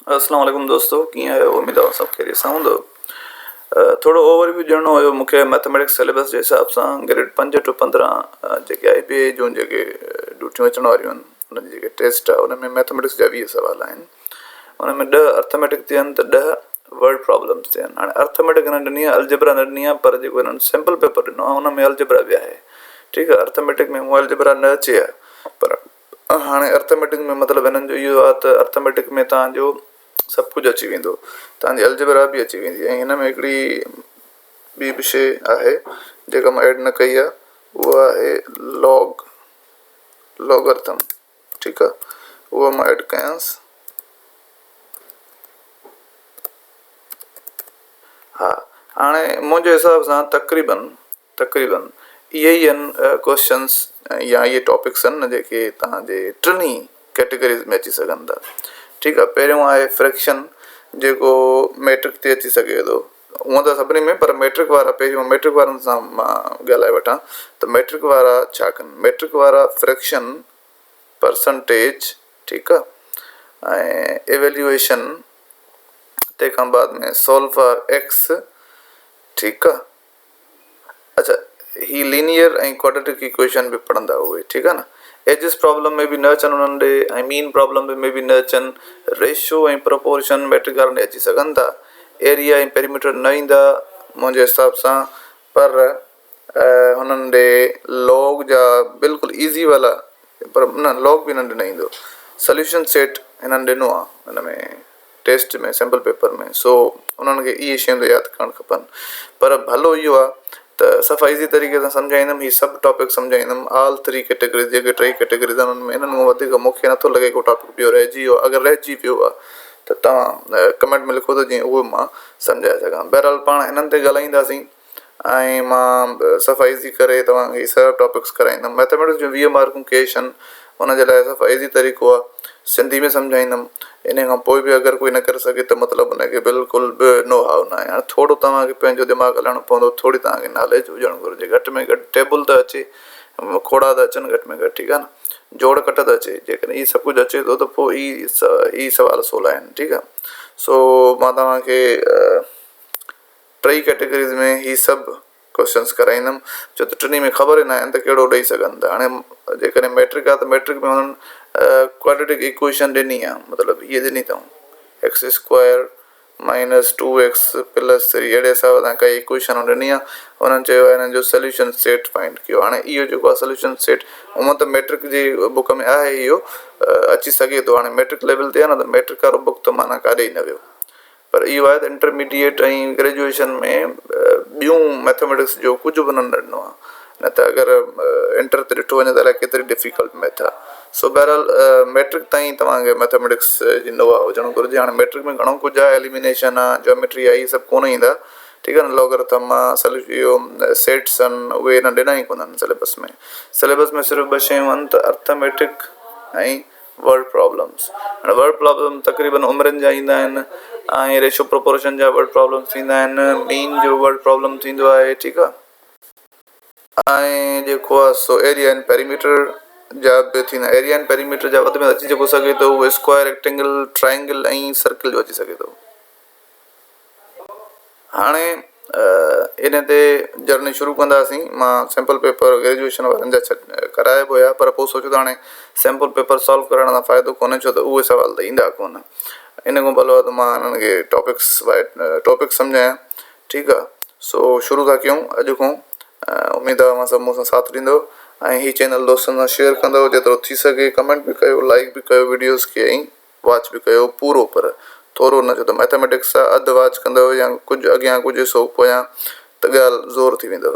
اسلام عليڪم دوستو ڪيئن آهيو اميد آهي سڀ خيريت سان هوندو ٿورو اوور ويو ڏيڻو هيو مونکي ميٿميٽڪس سليبس جي حساب سان گريڊ 5 ٽو 15 جيڪي آئي بي اي جون جيڪي ڊيوٽيون اچڻ واريون آهن ان جي جيڪي ٽيسٽ آهي ان ۾ ميٿميٽڪس جا 20 سوال آهن ان ۾ 10 ارٿميٽڪ تي آهن ته 10 ورڊ پرابلمس تي آهن هاڻي ارٿميٽڪ هنن ڏني آهي الجبرا نه ڏني آهي پر جيڪو هنن سمپل پيپر ڏنو آهي ان ۾ الجبرا به آهي ٺيڪ آهي ارٿميٽڪ ۾ هونء الجبرا نه اچي ها پر هاڻي ارٿميٽڪ ۾ مطلب هنن جو اهو آهي ته ارٿميٽڪ ۾ توهان جو سڀ ڪجهه اچي ويندو توهان جي الجبرا به اچي ويندي ۽ هن ۾ هڪڙي ٻي به شيء آهي جيڪا مان ايڊ نه ڪئي آهي اها آهي لاگ لاگرٿم ٺيڪ آهي اها مان ايڊ ڪيانس ها هاڻي منهنجي حساب سان تقريبن تقريبن اهي ئي آهن ڪوئسچنس يا اهي ٽاپڪس آهن جيڪي توهان جي ٽنهي ڪيٽيگريز ۾ اچي سگهن ٿا ٺيڪ آهي پهريون آهي فريڪشن جيڪو ميٽرڪ تي اچي سگهي ٿو هونء ته سڀني ۾ پر ميٽرڪ وارا پهريون ميٽرڪ وارن سان مان ڳالهائي وٺان ته ميٽرڪ وارا ڇا ڪن ميٽرڪ وارا فريڪشن پرسنٽيج ٺيڪ آهي ۽ ايويليوئيشن تنهن کان بعد ۾ سولو فار ايڪس ٺيڪ آهي اڇا هي لينيئر ۽ ڪواڊريٽڪ ايڪويشن به پڙهندا اهي ٺيڪ آهي نه ايجز پرابلم ۾ به نه اچن انهن ڏي ۽ مين پرابلم ۾ به نه اچن ريشو ۽ پروپورشن ميٽرڪ وارن ڏي اچي سگهن ٿا ايريا ۽ پيريميٽر نه ايندا منهنجي حساب سان پر هنن ڏي لاگ جا بلڪل ايزي والا پر نه لاگ به هنن ڏي نه ايندو سليوشن سيٽ هنن ڏنو آهي هن ۾ ٽيسٽ ۾ سيمپل پيپر ۾ سو انهن کي اهي شيون ته ياد ڪرڻ کپن پر ڀلو اهو آهي ته صفا ايزي طريقي سان سمجهائيندم هي سڀ ٽاپڪ سمجهائيندم آل ٿري ڪيٽيگريز جيڪي ٽئي ڪيٽيگريز آهن انهن ۾ انهن کان وڌيڪ مون کي نٿو لڳي ڪو ٽاپڪ ٻيو رهجي ويو اگر رهجي ويو آهي ته توهان ڪمينٽ ۾ لکو ته جيئن اهو مان سمجهائي سگهان بهرحال پاڻ انهن تي ڳالهائينداسين ۽ مان صفا ايزي ڪري توهان کي سڀ ٽاپڪس ڪرائيندم ميٿميٽڪس جون 20 مارڪون ڪيش آهن ان جي لاء صفا ايزي طريقو آهي سنڌي ۾ سمجهائيندم ان کان پوء به اگر ڪوئي نه ڪري سگهي ته مطلب ان کي بلڪل به نو هاء نه آهي هاڻي ٿورو توهان کي پنهنجو دماغ هلائڻو پوندو ٿوري توهان کي ناليج هجڻ گهرجي گهٽ ۾ گهٽ ٽيبل ته اچي کوڙا ته اچن گهٽ ۾ گهٽ ٺيڪ آهي نه جوڙ ڪٽ ته اچي جيڪڏهن هي سڀ ڪجهه اچي ٿو ته پوء هي سوال سولا آهن ٺيڪ آهي سو مان توهان کي ٽئي ڪيٽيگريز ۾ هي سڀ ڪوئسچنس ڪرائيندم ڇو ته ٽنهي ۾ خبر ئي ناهي ته ڪهڙو ڏئي سگهن ٿا هاڻي جيڪڏهن ميٽرڪ آهي ته ميٽرڪ ۾ هنن ڪواڊريٽڪ ايڪويشن ڏني آهي مطلب هيء ڏني اٿئون X square minus two X plus three اهڙي حساب سان ڪائي ايڪويشن ڏني آهي انهن چيو آهي هنن جو سوليوشن سيٽ فائنڊ ڪيو هاڻي اهو جيڪو آهي سوليوشن سيٽ هونئن ته ميٽرڪ جي بڪ ۾ آهي اهو اچي سگهي ٿو هاڻي ميٽرڪ ليول تي آهي نه ته ميٽرڪ وارو بڪ ته معنيٰ ڪاڏي ئي نه ويو پر اهو آهي ته انٽرميڊيئيٽ ۽ گريجوئيشن ۾ ٻيون ميٿميٽڪس جو ڪجهه به انهن نه ڏنو آهي نه ته اگر انٽر تي ڏٺو وڃي ته الائي ڪيتري ڊفيڪلٽ ميٿ آهي سو بهرحال ميٽرڪ تائين توهان کي ميٿميٽڪس جي نوحا هجڻ گهرجي هاڻي ميٽرڪ ۾ گهڻو ڪجهه آهي ايليمينيشن آهي جاميٽري آهي اهي سڀ ڪونه ايندا ٺيڪ آهي نه لاگرٿم آهي سلو اهو سيٽس آهن اهي هنن ڏنا ئي ڪونهن سليبس ۾ سليبس ۾ صرف ٻه شيون آهن ته ارٿميٽڪ ۽ ورڊ پرابلمس هاڻي ورڊ پرابلم تقريبن عمرن جا ايندا آهن ۽ ريشو پروپورشن جا ورڊ پرابلمس ٿيندا آهن مين جو ورڊ پرابلم ٿيندو آهي ٺيڪ آهي ۽ جيڪو آهي سو ايريا اينڊ پيريميٽر جا به ٿيندا ايريا اينڊ پيريميٽر جا وڌ ۾ اچي جيڪو سگهي ٿو اهو اسڪوائر ريڪٽينگل ٽرائنگل ۽ سرڪل جو اچي سگهي ٿو هاڻي ان تي جرني شروع ڪنداسين مان سيمپل پيپر گريجوئيشن وارن جا ڪرايا به هيا پر پوء سوچيو ته هاڻي سيمپل پيپر سالو ڪرڻ سان فائدو ڪونهي ڇو ته اهي سوال ته ايندا ڪونه ان کان ڀلو آهي ته مان انهن کي ٽاپڪس باء ٽاپڪس سمجهايان ٺيڪ آهي سو شروع ٿا ڪيون اڄ کان اميد آهي اوهان سڀ مون سان ساٿ ڏيندو ۽ هي چينل دوستن سان شيئر ڪندو جيترو ٿي سگهي ڪمينٽ به ڪيو لائڪ به ڪيو ويڊيوز کي ۽ واچ به ڪيو پورو پر ٿورو نه ڇو ته مئٿميٽڪس آ اڌ واچ ڪندؤ يا ڪجهه اڳيان ڪجهه حصو پويان ته ڳالهه زور ٿي ويندؤ.